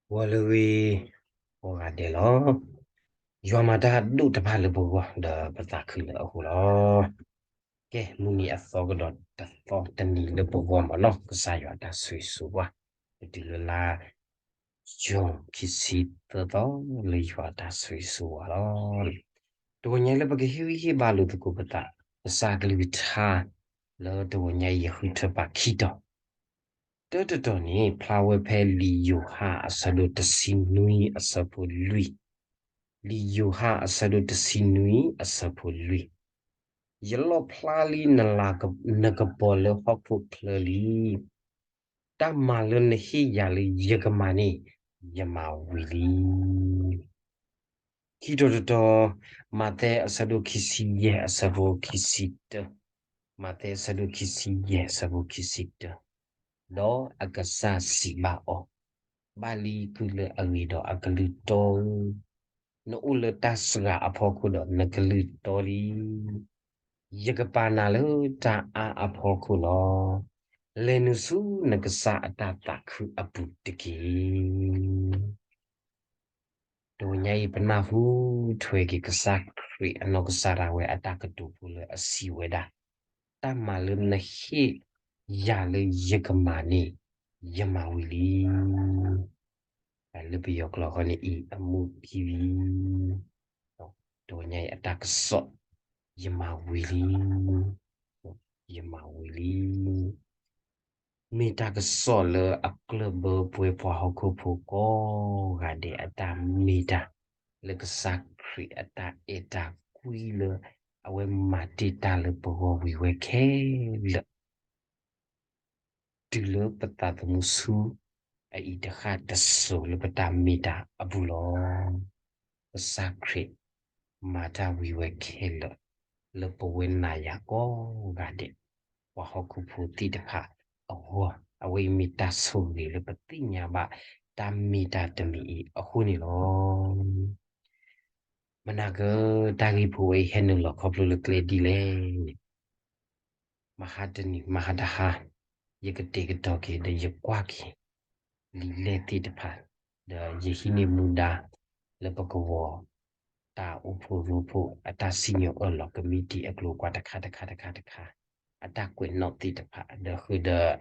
ဂီၤလၢအဂ့ၤ ကိးဂၤဒဲးလီၤ. ယွၤမၤတၢ်ဒိၣ်တဖၣ်လၢပဂီၢ် ဒီးပသးခုလၢအဃိလီၤ. ကဲ မုၢ်နံၤအသီကဒီးတသီတနံၤလၢပဂီၢ်မ့ၢ်နီၤ ကစၢ်ယွၤအတၢ်ဆိၣ်ဂ့ၤဆိၣ်ဝါ ပတုၤလၢလါ ယူၤ ခံဆံသၢသီ လၢယွၤအတၢ်ဆိၣ်ဂ့ၤဆိၣ်ဝါလီၤ. တဂီၤညါလၢပကဟ့ၣ်ဂံၢ်ဟ့ၣ်ဘါလိာ်သကိးပသး ကစၢ်ကလုၢ်ကထါ လၢတဂီၤညါအံၤယဃုထၢပာ်ခံတီၤ တၢတတီၤန့ၣ် ဖျါဝဲဖဲလံာ်ယိၤဟၣ်အဆၢဒိၣ်တဆံနွံအဆၢဖိလွံၢ်, လံာ်ယိၤဟၣ်အဆၢဒိၣ်တဆံနွံအဆၢဖိလွံၢ်, ယလီၣ်ဖျါလံ နကပီၤလၢဟီၣ်ခိၣ်ချၢလံ. တၢ်မၤလၢနဟ့ၣ်ယၤလၢယကမၤန့ၣ် ယမၤဝံၤလံ. ခံတီၤတတီၤ, မးသဲအဆၢဒိၣ်ခံဆံယဲၢ်အဆၢဖိခံဆံတၢ, မးသဲအဆၢဒိၣ်ခံဆံယဲၢ်အဆၢဖိခံဆံတၢ, ဒီးအကစၢ်စံးဘၣ်အီၤ, ဘၣ်လံကုၢ်လၢအဂ့ၤဒီးအကလုၢ်တီဧၢ, နအိၣ်လၢတၢ်စှၤအဖီခိၣ်ဒီးနကလုၢ်တီလံ. ယကပာ်နၤလၢတၢ်အါအဖီခိၣ်လီၤ. လဲၤနုာ်ဆူနကစၢ်အတၢ်သးခုအပူၤတက့ၢ်. တဂီၤညါအံၤ ပနၢ်ဟူထွဲက့ၤကစၢ်ခရံာ်အနီၢ်ကစၢ်ဒၣ်ဝဲအတၢ်ကတိၤဖိလၢအစံးဝဲဒၣ်, တၢ်မၤလၢနဟ့ၣ်ယၤလၢယကမၤန့ၣ် ယမၤဝံၤလံ. လၢပယီၤကျိာ်ဃီန့ၣ်အံၤ အမူခံဝံၤ, တဂီၤညါအံၤအတၢ်ကစီၣ်, ယမၤဝံၤလံ, ယမၤဝံၤလံ. မ့ၢ်တၢ်ကစီၣ်လၢအကျၢၢ်ဘၢပှဲၤပှၤဟီၣ်ခိၣ်ဖိကိးဂၤဒဲးအတၢ်မ့ၢ်တၢ်, လၢကစၢ်ခရံာ်အတၢ်အဲၣ်တၢ်ကွံလၢ အဝဲမၤတ့ၢ်တၢ်လၢပဂီၢ်ဝံၤဝဲခဲလၢာ် တုၤလၢပသးသမူဆူ အအံၤတဃၣ်တစိၤလၢပတၢ်မ့ၢ်တၢ်အပူၤလီၤ. ကစၢ်ခရံာ်မၤတၢ်ဝံၤဝဲခဲလၢာ် လၢပဝဲနၤယၤကိးဂၤဒဲး, ပှၤဟီၣ်ခိၣ်ဖိသ့ၣ်တဖၣ်အဂီၢ်, အဝဲအံၤမ့ၢ်တၢ်ဆိၣ်ဂ့ၤလၢပသ့ၣ်ညါဘၣ်တၢ်မ့ၢ်တၢ်တမံၤအံၤအဃိန့ၣ်လီၤ. မနၤက တၢ်ဂ့ၢ်ဖိဝဲအံၤဟဲနုာ်လီၤခီဖျိလၢကျဲဒ်လဲၣ်န့ၣ် မဟါတနံၤ မဟါတဟါ ယကတဲာ်ကတီၤက့ၤ ဒီးယကွၢ်က့ၤ လံာ်လဲၢ်သ့ၣ်တဖၣ်, ဒီးယဟံးန့ၢ်မူဒါ လၢပကဝီၤ တၢ်အိၣ်ဖှိၣ်ရိဖှိၣ် အတၢ်စံၣ်ညီၣ်အၢၣ်လီၤကမံးတံာ်အကျိၤအကွာ်တခါတခါတခါတခါ, အတၢ်ကွဲးနီၣ်သ့ၣ်တဖၣ်, ဒီးဃုာ်ဒီး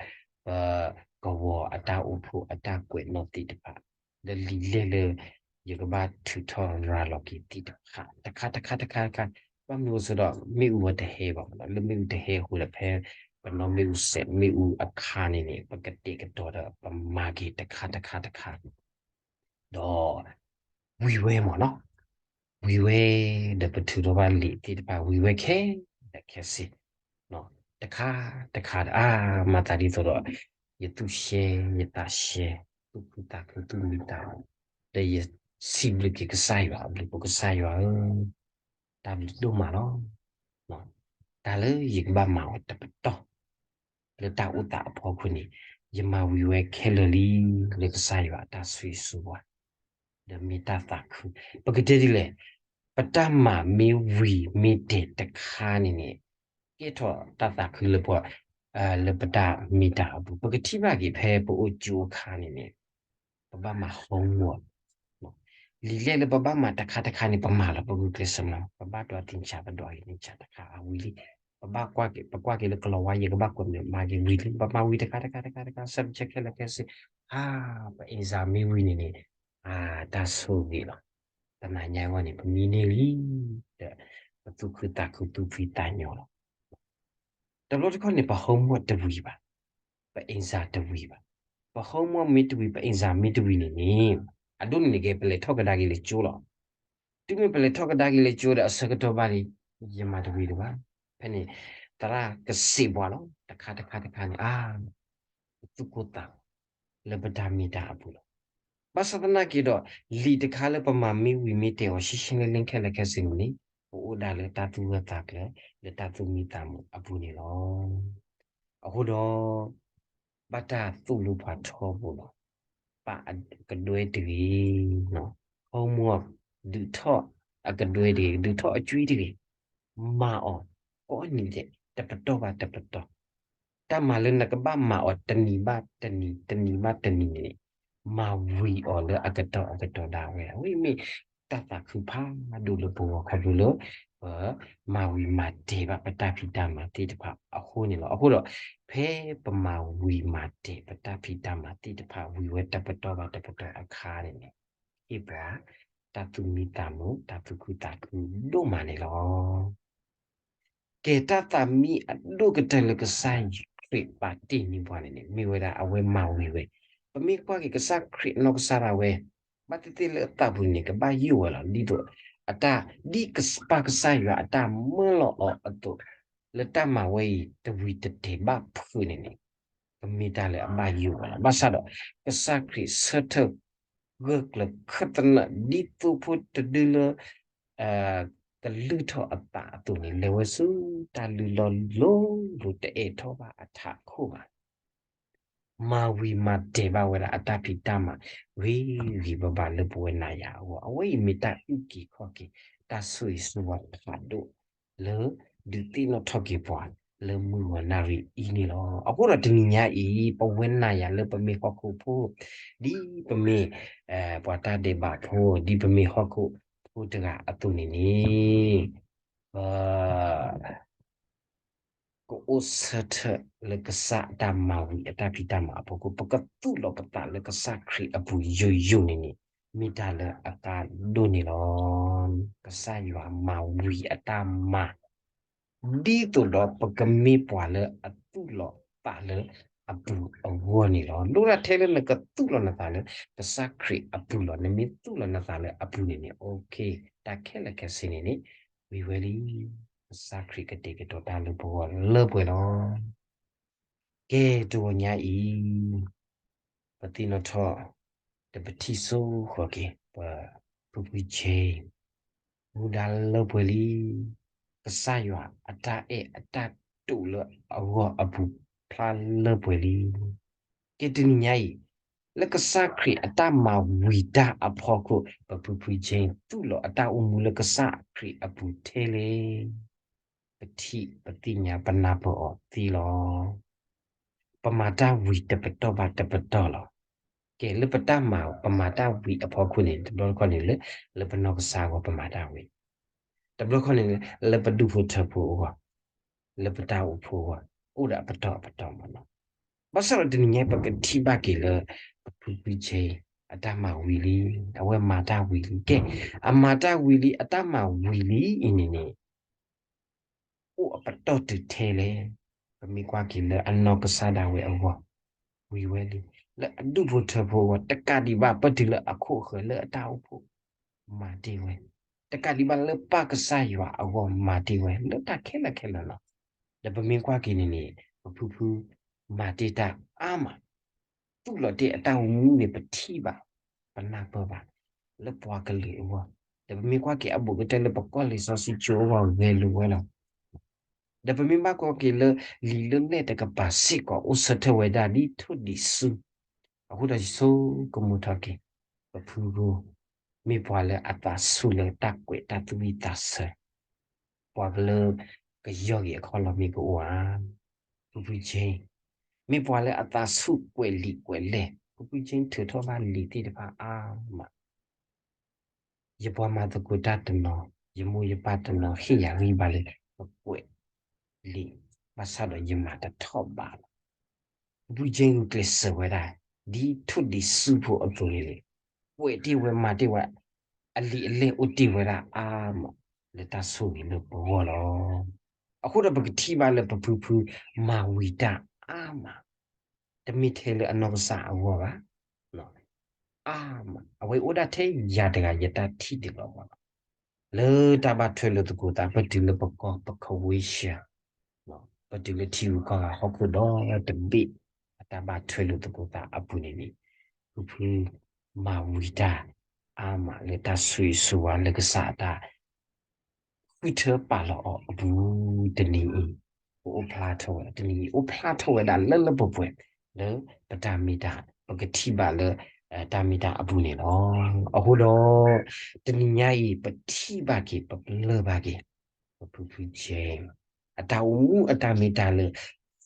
ပကဝီၤအတၢ်အိၣ်ဖှိၣ်အတၢ်ကွဲးနီၣ်သ့ၣ်တဖၣ်, ဒီးလံာ်လဲၢ်လၢ ယကဘၣ်ထုးထီၣ်ရၤလီၤက့ၤသ့ၣ်တဖၣ် တခါတခါတခါတခါ, ဘၣ်မနုၤအဃိဒီး မ့ၣ်အူဝဲတဟဲဘၣ်မနီၤ, လၢမ့ၣ်အူတဟဲအဃိဒီး ဖဲပနီၣ်မ့ၣ်အူစဲး မ့ၣ်အူအခါန့ၣ်န့ၣ် ပကတဲာ်ကတီၤဒီး ပမၤက့ၤတခါတခါတခါ ဒီး ဝံၤဝဲမနီၤ, ဝံၤဝဲ ဒီးပထုးထီၣ်ဘၣ်လံာ်သ့ၣ်တဖၣ် ဝံၤဝဲခဲ ဒီးခဲစ့ၢ်, တခါတခါဒီး အါ မၤသးဒ်သိးဒီး ယသူၣ်ရှဲ ယသးရှဲ, သူၣ်ခုသးခု သူၣ်မံသးမုာ်, ဒီးယစံးဘျုးက့ၤကစၢ်ယွၤအဘျုး ပကစၢ်ယွၤဧၢ, တၢ်ဘျုးဒိၣ်မးလီၤ. တၢ်လၢယကဘၣ်မၤအီၤတပတီၢ် လၢတၢ်အိၣ်သးအဖီခိၣ်န့ၣ် ယမၤဝံၤဝဲခဲလၢာ်လံ လၢကစၢ်ယွၤအတၢ်ဆိၣ်ဂ့ၤဆိၣ်ဝါ ဒီးမ့ၢ်တၢ်သးခု, ပကတဲဒ်လဲၣ်, ပတၢ်မၤမ့ၢ်ဝံၤမ့ၢ်တဲာ်တခါန့ၣ်န့ၣ် ကဲထီၣ်တၢ်သးခုလၢပှၤ, လၢပတၢ်မ့ၢ်တၢ်အပူၤ ပကထံၣ်ဘၣ်က့ၤဖဲပအိၣ်ကၠိအခါန့ၣ်န့ၣ် ပဘၣ်မၤ homework လံာ်လဲၢ်လၢပဘၣ်မၤတခါတခါန့ၣ် ပမၤလီၤ ပဂုာ်ကျဲးစၢးမၤလီၤ, ပဘၣ်ဒွးသ့ၣ်ဆၣ် ပဒွးက့ၤသ့ၣ်ဆၣ်တခါအဝံၤလံ, ပဘၣ်ကွၢ်က့ၤ ပကွၢ်က့ၤလၢကလီၤဝါ ယကဘၣ်ကွဲးမၤက့ၤဝံၤလံ, ပမၤဝံၤတခါတခါတခါတခါ subject ခဲလၢာ်ခဲဆ့, အါ ပ exam မ့ၢ်ဝံၤန့ၣ်န့ၣ်, အါ တၢ်ဆိၣ်ဂ့ၤလီၤ, တနၤညါအံၤန့ၣ် ပမံန့ၢ်လံ, ဒီးပသူၣ်ခုသးခုသူၣ်ဖှံသးညီလီၤ. တဘျီတခီၣ်န့ၣ် ပ homework တဝံၤဘၣ်, ပ exam တဝံၤဘၣ်, ပ homework မ့ၢ်တဝံၤ ပ exam မ့ၢ်တဝံၤန့ၣ်န့ၣ်, အဒိန့ၣ်န့ၣ်က့ ပလဲၤထီၣ်ကဒါက့ၤလၢကၠိလီၤ. တုၤမ့ၢ်ပလဲၤထီၣ်ကဒါက့ၤလၢကၠိဒီးအဆၢကတီၢ်ဘၣ်လံ, ယမၤတဝံၤလၢၤဘၣ်, ဖဲန့ၣ် သရၣ်ကစံးပှၤလီၤ တခါတခါတခါန့ၣ် အါ ပသူၣ်ကိၢ်သးဂီၤ လၢပတၢ်မ့ၢ်တၢ်အပူၤလီၤ. ဘၣ်ဆၣ်သနာ်က့ဒီး လံာ်တခါလၢပမၤမ့ၢ်ဝံၤမ့ၢ်တဲာ်အီၤ ရှဲရှဲလ့လ့ခဲလၢာ်ခဲဆ့န့ၣ်န့ၣ် ပအိၣ်ဒၣ်လၢတၢ်သူၣ်ဂၢၢ်သးကျၢၤ လၢတၢ်သူၣ်မံသးမုာ်အပူၤန့ၣ်လီၤ. အဃိဒီး ဘၣ်တၢ်သိၣ်လိပှၤထီဘိလီၤ. ပာ်အကဒွဲတဂ့ၤ, homework ဒုးထီၣ်အကဒွဲတဂ့ၤ, ဒုးထီၣ်အကွံတဂ့ၤ, မၤအီၤကိးနံၤဒဲး တပတီၢ်ဘၣ်တပတီၢ်, တၢ်မၤလၢနကဘၣ်မၤအီၤတနံၤဘၣ်တနံၤ တနံၤဘၣ်တနံၤန့ၣ် မၤဝံၤအီၤလၢအကတီၢ်အကတီၢ်ဒၣ်ဝဲ အဝဲအံၤမ့ၢ်တၢ်သးခုဖးဒိၣ်လၢပဂီၢ်ခီဖျိလၢ ပမၤဝံၤမၤတၢၤဘၣ်ပတၢ်ဖံးတၢ်မၤသ့ၣ်တဖၣ်အဃိန့ၣ်လီၤ. အဃိဒီး ဖဲပမၤဝံၤမၤတၢၤပတၢ်ဖံးတၢ်မၤသ့ၣ်တဖၣ်ဝံၤဝဲတပတီၢ်ဘၣ်တပတီၢ်အခါန့ၣ်န့ၣ် ဟ့ၣ်ပှၤ တၢ်သူၣ်မံသးမုာ် တၢ်သူၣ်ခုသးခုဒိၣ်မးန့ၣ်လီၤ. ကဲ တၢ်သးမံအဒိၣ်ကတၢၢ်လၢကစၢ်ခရံာ်ပာ်တ့ၢ်န့ၢ်ပှၤန့ၣ်န့ၣ် မ့ၢ်ဝဲဒၣ်အဝဲမၤဝံၤဝဲ, ပမ့ၢ်ကွၢ်က့ၤကစၢ်ခရံာ်အနီၢ်ကစၢ်ဒၣ်ဝဲ ဘၣ်သ့ၣ်သ့ၣ်လၢအသးပူၤန့ၣ် ကဘၣ်ယိၣ်ဝဲလီၤ. ဒ်သိးအတၢ် ဒ်ကစၢ် ပၢ်ကစၢ်ယွၤအတၢ်မၢလီၤအီၤအသိး လၢတၢ်မၤဝဲအံၤ တဝံၤတတဲာ်ဘၣ်ဖုးန့ၣ်န့ၣ် ကမ့ၢ်တၢ်လၢအဘၣ်ယိၣ်ဝဲလီၤ. ဘၣ်ဆၣ်ဒီး ကစၢ်ခရံာ်ဆၢထၢၣ်ဂၢၢ်ကျၢၤခၢၣ်သနၢၣ် ဒ်သိဖိတဒုလၢ ကလုၢ်ထီၣ်အသးအသိးန့ၣ် လဲၤဝဲဆူတၢ်လုၢ်လီၢ်လိၤလိၤ တအဲၣ်ထီၣ်ဘၣ်အထးခိၣ်ဘၣ်. မၤဝံၤမၤတၢၤဘၣ်ဝဲဒၣ်အတၢ်ဖံးတၢ်မၤ ဂ့ၤဂ့ၤဘၣ်ဘၣ်လၢပဝဲနၤယၤအဂီၢ်, အဝဲအံၤမ့ၢ်တၢ်အုၣ်က့ၤခီၣ်က့ၤ တၢ်ဆိၣ်ဂ့ၤဆိၣ်ဝါဖးဒိၣ် လၢဒုးသ့ၣ်နီၣ်ထီၣ်က့ၤပှၤ လၢမုၢ်ဂီၤနၣ်ရံၣ်အံၤန့ၣ်လီၤ. အဃိဒီးတနံၤညါအံၤ ပဝဲနၤယၤလၢပမ့ၢ်ဟီၣ်ခိၣ်ဖိ, ဒ်ပမ့ၢ် ပှၤတၢ်ဒဲးဘးဖိ, ဒ်ပမ့ၢ်ဟီၣ်ခိၣ်ဖိတဂၤအသိးန့ၣ်န့ၣ် ပ ကအိၣ်ဆၢထၢၣ်လၢကစၢ်အတၢ်မၤဝံၤအတၢ်ဖံးတၢ်မၤအဖီခိၣ်, ပကသူၣ်လီၤပသးလၢကစၢ်ခရံာ်အပူၤယိာ်ယိာ်န့ၣ်န့ၣ် မ့ၢ်တၢ်လၢအကါဒိၣ်န့ၣ်လီၤ. ကစၢ်ယွၤမၤဝံၤအတၢ်မၤ ဒ်သိးဒီးပကမ့ၢ်ပှၤလၢအသူၣ်လီၤသးလၢအပူၤအဂီၢ်န့ၣ်လီၤ. ဒိၣ်ဒၣ်ထဲလၢနကသူၣ်လီၤနသးလၢကစၢ်ခရံာ်အပူၤလီၤ. နမ့ၢ်သူၣ်လီၤနသးလၢအပူၤန့ၣ်န့ၣ် okay, တၢ်ခဲလၢာ်ခဲဆ့န့ၣ်န့ၣ် ဝံၤဝဲလံ. ကစၢ်ခရံာ်ကတဲာ်ကတီၤတၢ်လၢပဂီၢ်လၢပှဲၤလီၤ. ကဲ တဂီၤညါအံၤ ပသ့ၣ်နီၣ်ထီၣ် ဒီးပထံၣ်စိဃီၤက့ၤ ပဖုဖုကၠ့ မူဒါလၢပှဲၤလံ. ကစၢ်ယွၤအတၢ်အဲၣ်အတၢ်တိာ်လၢအဂီၢ်အပူၤဖျါလၢပှဲၤလံ. ကဲ တနံၤညါအံၤ လၢကစၢ်ခရံာ်အတၢ်မၤဝံၤတၢ်အဖီခိၣ် ပဖုဖုကၠ့သူၣ်လီၤအတၢ်အိၣ်မူလၢကစၢ်ခရံာ်အပူၤထဲလဲၣ်. ပထံၣ်ပသ့ၣ်ညါပနၢ်ပၢၢ်အီၤသ့လီၤ. ပမၤတၢ်ဝံၤတပတီၢ်ဘၣ်တပတီၢ်လီၤ. ကဲ လၢပတၢ်မၤ ပမၤတၢ်ဝံၤအဖီခိၣ်န့ၣ် တဘျီတခီၣ်န့ၣ်လၢ လၢပနီၢ်ကစၢ်အဂီၢ်ပမၤတၢ်ဝံၤ, တဘျီတခီၣ်န့ၣ် လၢပဒူၣ်ဖိထၢဖိအဂီၢ်, လၢပတၢ်အိၣ်ဖှိၣ်အဂီၢ် အိၣ်ဒီးအပတီၢ်အပတီၢ်မးလီၤ. ဘၣ်ဆၣ်ဒီးတနံၤညါပကထံၣ်ဘၣ်က့ၤလၢ ပဖုဖုကၠ့ အတၢ်မၤဝံၤလံ, အဝဲမၤတၢ်ဝံၤလံ. ကဲ အမၤတၢ်ဝံၤလံ အတၢ်မၤဝံၤလံအံၤန့ၣ်န့ၣ် အိၣ်အပတီၢ်တုၤထဲလဲၣ်. ပမ့ၢ်ကွၢ်က့ၤလၢအနီၢ်ကစၢ်ဒၣ်ဝဲအဂီၢ် ဝံၤဝဲလံ. လၢအဒူၣ်ဖိထၢဖိအဂီၢ် တကးဒံးဘၣ် ပတုၤလၢအခိၣ်အဃၢၤလၢအတၢ်အိၣ်ဖှိၣ် မၤတ့ၢ်ဝဲ, တကးဒံးဘၣ်လၢပၢ်ကစၢ်ယွၤအဂီၢ် မၤတ့ၢ်ဝဲလၢတၢ်ခဲလၢာ်ခဲလၢာ်လီၤ. ဒီးပမ့ၢ်ကွၢ်က့ၤန့ၣ်န့ၣ် ပဖုဖု မၤတ့ၢ်တၢ်အါမး သူၣ်လီၤတ့ၢ်အတၢ်အိၣ်မူန့ၣ် ပထံၣ်ဘၣ် ပနၢ်ပၢၢ်ဘၣ် လၢပှၤကလုာ်အဂီၢ်, ဒီးပမ့ၢ်ကွၢ်က့ၤအဘူးကတၢၢ်လၢပကွၢ်လံာ်စီဆှံကၠိအဂီၢ်ဂဲၤလိာ်ဝဲလီၤ. ဒီးပမ့ၢ်ဘၣ်ကွၢ်က့ၤလၢ လံာ်လၢလဲၢ်တကပၤစ့ၢ်ကီး အိၣ်ဆၢထၢၣ်ဝဲဒၣ်ဒ်ထိၣ်ဒံးဆူ, အဃိဒီးယဆိကမိၣ်ထီၣ်က့ၤ ပဖုဖု မ့ၢ်ပှၤလၢအသးဆူၣ်လၢတၢ်ကွဲးတၢ်သူၣ်ဝံၣ်သးဆၢ, ပှၤကလၢ ကယီၢ်က့ၤအခီၣ်လီၢ်မ့ၢ်ကအိၣ်ဧါ. ဖုဖုကၠ့ မ့ၢ်ပှၤလၢအသးဆူၣ်ကွဲးလံာ်ကွဲးလဲၢ်, ဖုဖုကၠ့ထုးထီၣ်ဘၣ်လံာ်သ့ၣ်တဖၣ်အါမး. ယပှၤမၤသကိးတၢ်တနီၤ, ယမိၢ်ယပၢ်တနီၤဟ့ၣ်ယၤဂံၢ်ဘါလၢ ပကွဲးလံာ်, ဘၣ်ဆၣ်ဒီးယမၤတထီၣ်ဘးလီၤ. ဖုဖုကၠ့ဂုာ်ကျဲးစၢးဝဲဒၣ် ဒ်ထိၣ်ဒံးဆူဖိအသိးန့ၣ်န့ၣ်, ကွဲးတ့ၢ်ဝဲမၤတ့ၢ်ဝဲ အလံာ်အလဲၢ်အိၣ်တ့ၢ်ဝဲဒၣ်အါမး လၢတၢ်ဆိၣ်ဂ့ၤလၢပဂီၢ်လီၤ. အဃိဒီးပကထံၣ်ဘၣ်လၢပဖုဖု မၤဝံၤတၢ်အါမး, တမ့ၢ်ထဲလၢအနီၢ်ကစၢ်အဂီၢ်ဘၣ်, အါမး အဝဲအိၣ်ဒၣ်ထဲယၤတဂၤ ယတၢ်ထံၣ်ဒံးလီၤမးလီၤ. လၢတၢ်ဘၣ်ထွဲလိာ်သကိးသး ပတုၤလၢပကီၢ်ပခဝ့ၡၢၣ်, ပတုၤလၢထံဂုၤကီၢ်ဂၤဟီၣ်ခိၣ်ဒီတဘ့ၣ် အတၢ်ဘၣ်ထွဲလိာ်သကိးသးအပူၤန့ၣ်န့ၣ်, ဖုဖု မၤဝံၤတၢ်အါမးလၢတၢ်ဆိၣ်ဂ့ၤဆိၣ်ဝါလၢကစၢ်အတၢ် ဃုထၢပာ်လီၤအီၤအပူၤ တနံၤအံၤ ပအိၣ်ဖျါထီၣ်ဝဲ တနံၤအံၤ အိၣ်ဖျါထီၣ်ဝဲဒၣ်လၢလၢပှဲၤပှဲၤ လၢပတၢ်မ့ၢ်တၢ် ပကထံၣ်ဘၣ်လၢ တၢ်မ့ၢ်တၢ်အပူၤန့ၣ်လီၤ. အဃိဒီး တနံၤညါအံၤ ပထံၣ်ဘၣ်က့ၤ ပပျၢ်ဘၣ်က့ၤ ပဖုဖုကၠ့ အတၢ်အိၣ်မူအတၢ်မ့ၢ်တၢ်လၢ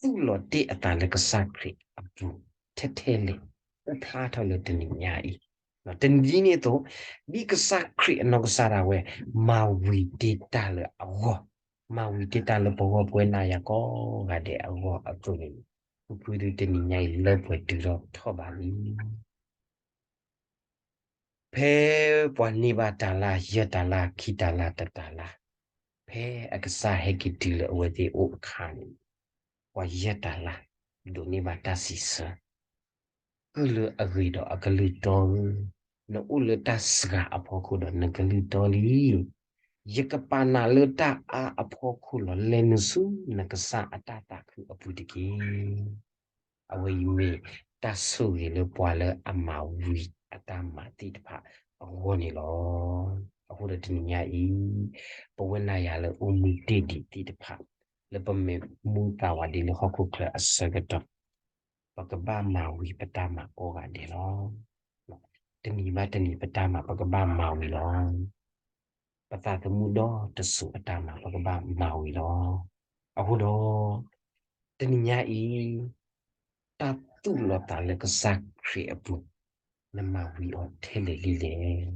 သူၣ်လီၤတ့ၢ်အသးလၢကစၢ်ခရံာ်အပူၤ ထဲထဲလဲၣ် အိၣ်ဖျါထီၣ်လၢတနံၤညါအံၤ, တနံၤဒ်န့ၣ်အသိး, ဒ်ကစၢ်ခရံာ်အနီၢ်ကစၢ်ဒၣ်ဝဲ မၤဝံၤတ့ၢ်တၢ်လၢအဂီၢ်, မၤဝံၤတ့ၢ်တၢ်လၢပဂီၢ်ပဝဲနၤယၤကိးဂၤဒဲးအဂီၢ်အသိးန့ၣ်, ဖုဖုသုတနံၤညါအံၤလၢပှဲၤတုၤထီၣ်ဘၣ်လံ. ဖဲပှၤန့ၢ်ဘၣ်တၤလၢ် ယဲၢ်တၤလၢ် ခံတၤလၢ် တတၤလၢ်, ဖဲအကစၢ်ဟဲက့ၤတုၤလၢအဝဲသ့ၣ်အိၣ်အခါန့ၣ်, ပှၤယဲၢ်တၤလၢ် ဒိးန့ၢ်ဘၣ်တၢ်စံးဆၢ, ကုၢ်လၢအဂ့ၤဒီးအကလုၢ်တီဧၢ, နအိၣ်လၢတၢ်စှၤအဖီခိၣ်ဒီးနကလုၢ်တီလံ. ယကပာ်နၤလၢတၢ်အါအဖီခိၣ်လီၤ. လဲၤနုာ်ဆူနကစၢ်အတၢ်သးခုအပူၤတက့ၢ်. အဝဲအံၤမ့ၢ်တၢ်ဆိၣ်ဂ့ၤလၢပှၤလၢအမၤဝံၤအတၢ်မၤသ့ၣ်တဖၣ်အဂီၢ်န့ၣ်လီၤ. အဃိဒီးတနံၤညါအံၤ, ပဝဲနၤယၤလၢအိၣ်မူတ့ၢ်ဒံးသ့ၣ်တဖၣ်, လၢပမ့ၢ်မူသးဝးဒ်လၢဟီၣ်ခိၣ်ချၢအဆၢကတီၢ်, ပကဘၣ်မၤဝံၤပတၢ်မၤကိးဂၤဒဲးလီၤ. တနံၤဘၣ်တနံၤပတၢ်မၤပကဘၣ်မၤဝံၤလီၤ. ပသးသမူဒီတစိၤအတၢ်မၤပကဘၣ်မၤဝံၤလီၤ. အဃိဒီး, တနံၤညါအံၤ, တၢ်သူၣ်လီၤသးလၢကစၢ်ခရံာ်အပူၤ, နမၤဝံၤအီၤထဲလဲၣ်လံလဲၣ်.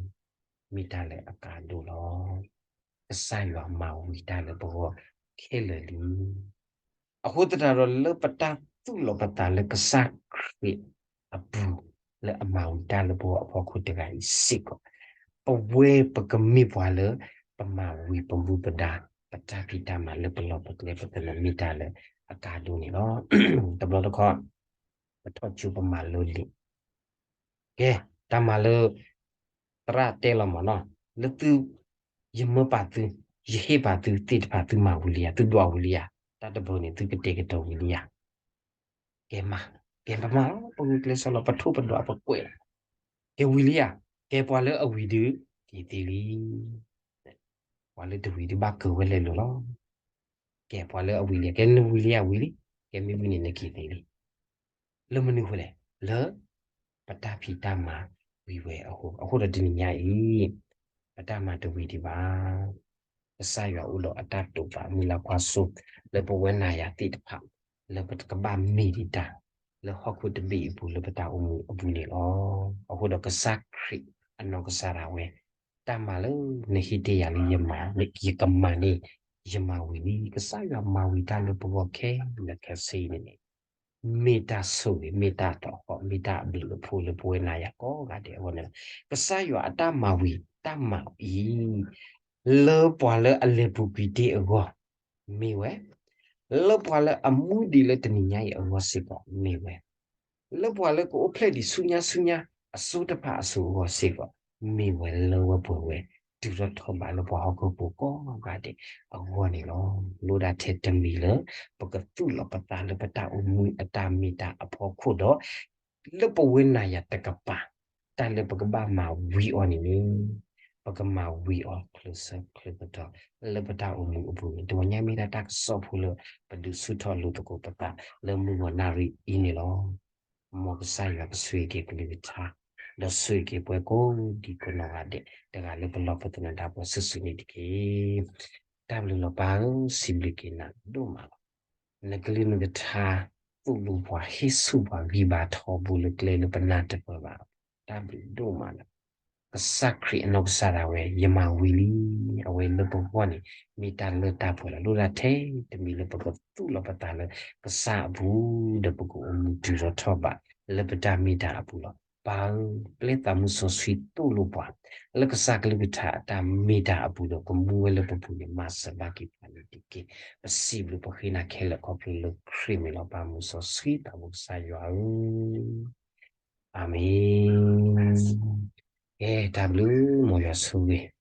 မ့ၢ်တၢ်လၢအကါဒိၣ်လီၤ. ကစၢ်ယွၤမၤဝံၤတၢ်လၢပဂီၢ်ခဲလၢာ်လံ. အဃိသတးဒီးလၢပတၢ်သူၣ်လီၤပသးလၢကစၢ်ခရံာ်အပူၤ, လၢအမၤဝံၤတၢ်လၢပဂီၢ်အဖီခိၣ်တဂၤအံၤစ့ၢ်ကီး, ပဝဲပကမ့ၢ်ပှၤလၢ ပမၤဝံၤပမူပဒါ, ပတၢ်ဖံးတၢ်မၤလၢပလီၢ်ပကျဲပကမ့ၢ်တၢ်လၢအကါဒိၣ်န့ၣ်လီၤ. တဘျီတခီၣ်, ပထီၣ်ကၠိပမၤလိလံာ်, ကဲ, တၢ်မၤလၢ သရၣ်တဲလီၤမးနီၤ, လၢသု, ယမၢပာ်သု, ယဟ့ၣ်ပာ်သုသ့ၣ်တဖၣ်သုမၤဝံၤလံဧါ, သုဒွးဝံၤလံဧါ, တၢ်တဘျီန့ၣ် သုကတဲာ်ကတီၤဝံၤလံဧါ. ကဲမး, ကဲပမၤလီၤ, ပဂုာ်ကျဲးစၢးလီၤ, ပထိၣ်ပဒွးပကွဲးလီၤ. ကဲဝံၤလံဧါ, ကဲပှၤလၢအဝံၤဒုး, က့ၤသ့လံ. ပှၤလၢတဝံၤဒုးဘၣ်ကၢၤဝဲလဲၤလိာ်လီၤ. ကဲပှၤလၢအဝံၤလံဧါ, ကဲနဝံၤလံဧါ, ဝံၤလံ, ကဲမ့ၢ်ဝံၤန့ၣ်နက့ၤသ့လံ. လၢမနုၤအဃိလဲၣ်, လၢ ပတၢ်ဖံးတၢ်မၤဝံၤဝဲအဃိ, အဃိဒီးတနံၤညါအံၤ, ပတၢ်မၤတဝံၤဒံးဘၣ်. ကစၢ်ယွၤအိၣ်ဒီးအတၢ်တိာ်ပာ်မုၢ်လၢ်ကွၢ်စိ, လၢပဝဲနၤယၤသ့ၣ်တဖၣ်, လၢပကဘၣ်မ့ၢ်ဒံးတၢ်, လၢဟီၣ်ခိၣ်တဘ့ၣ်အပူၤလၢပတၢ်အိၣ်မူအပူၤန့ၣ်လီၤ. အဃိဒီးကစၢ်ခရံာ်အနီၢ်ကစၢ်ဒၣ်ဝဲ, တၢ်မၤလၢနဟ့ၣ်တ့ၢ်ယၤလၢယမၤ, ယကမၤန့ၣ်, ယမၤဝံၤလံ, ကစၢ်ယွၤမၤဝံၤတၢ်လၢပဂီၢ်ခဲလၢာ်ခဲဆ့အံၤန့ၣ် မ့ၢ်တၢ်ဆိၣ်ဂ့ၤ, မ့ၢ်တၢ်တီဃီ, မ့ၢ်တၢ်အဘျုးအဖှိၣ်လၢပဝဲနၤယၤကိးဂၤဒဲးအဂီၢ်န့ၣ်လီၤ. ကစၢ်ယွၤအတၢ်မၤဝံၤတၢ်မၤအံၤ, လၢပှၤလၢအလဲၤပူၤကွံာ်တ့ၢ်အဂီၢ်, မ့ၢ်ဝဲ, လၢပှၤလၢအမူဒံးလၢတနံၤညါအံၤအဂီၢ်စ့ၢ်ကီး, မ့ၢ်ဝဲ, လၢပှၤလၢကအိၣ်ဖျဲၣ်ဒံးဆူညါဆူညါ, အစိတဖၣ်အစိၤအဂီၢ်စ့ၢ်ကီး, မ့ၢ်ဝဲလၢဝဲပှဲၤဝဲ, တုၤထီၣ်ထီၣ်ဘးလၢပှၤဟီၣ်ခိၣ်ဖိကိးဂၤဒဲးအဂီၢ်န့ၣ်လီၤ. လိၣ်ဒၣ်ထဲတမံၤလၢ ပကသူၣ်လီၤပသးလၢပတၢ်အိၣ်မူအတၢ်မ့ၢ်တၢ်အဖီခိၣ်ဒီး, လၢပဝဲနၤယၤတကပၤ, တၢ်လၢပကဘၣ်မၤဝံၤအီၤန့ၣ်န့ၣ်, ပကမၤဝံၤအီၤချ့ဆၢချ့ပတီၢ်, လၢပတၢ်အိၣ်မူအပူၤန့ၣ်, တဝီညါမ့ၢ်ဒၣ်တၢ်ကစီၣ်ဖိလၢ ပဒုးဆူၣ်ထီၣ်လိာ်သကိးပသးလၢမုၢ်ဂီၤနၣ်ရံၣ်အံၤန့ၣ်လီၤ. မ်ကစၢ်ယွၤကဆိၣ်ဂ့ၤက့ၤကလုၢ်ကထါ, ဒီးဆိၣ်ဂ့ၤက့ၤပှၤကိးဒံကိးနီၢ်ဂၤဒဲး, တဂၤလၢပလီၢ်ပသနၢၣ်ဒၣ်ပှၤစုာ်စုာ်န့ၣ်တက့ၢ်. တၢ်ဘျုးလီၤပၢ်ဧၢ, စံးဘျုးက့ၤနၤဒိၣ်မးလီၤ. နကလုၢ်နကထါ, သိၣ်လိပှၤဟ့ၣ်ဆူၣ်ပှၤဂံၢ်ဘါထီဘိလၢကျဲလၢပနၢ်တပၢၢ်ဘၣ်, တၢ်ဘျုးဒိၣ်မးလီၤ. ကစၢ်ခရံာ်အနီၢ်ကစၢ်ဒၣ်ဝဲ, ယမၤဝံၤလံ, အဝဲလၢပဂီၢ်န့ၣ်, မ့ၢ်တၢ်လၢတၢ်ပှဲၤလီၤ. လိၣ်ဒၣ်ထဲတမံၤလၢပကသူၣ်လီၤပသးလၢကစၢ်အပူၤ, ဒီးပကအိၣ်မူတုၤထီၣ်ထီၣ်ဘး, လၢပတၢ်မ့ၢ်တၢ်အပူၤလီၤ. ပၢ်ဧၢ, ပျဲသးမူစီဆှံသိၣ်လိပှၤ, လၢကစၢ်ကလုၢ်ကထါအတၢ်မ့ၢ်တၢ်အပူၤဒီးကမူဝဲလၢပပူၤန့ၣ် မၤစၢၤဘၣ်က့ၤပှၤန့ၣ်တက့ၢ်. ပစံးဘျုးပဃ့နၤခဲလၢာ်ခီဖျိလၢခရံာ်မံၤလီၤ. ပၢ်မူစီဆှံသးဘိကစၢ်ယွၤဧၢ, အၤမ့ၣ်. ကဲ, တၢ်ဘျုး, မ်ယွၤဆိၣ်ဂ့ၤ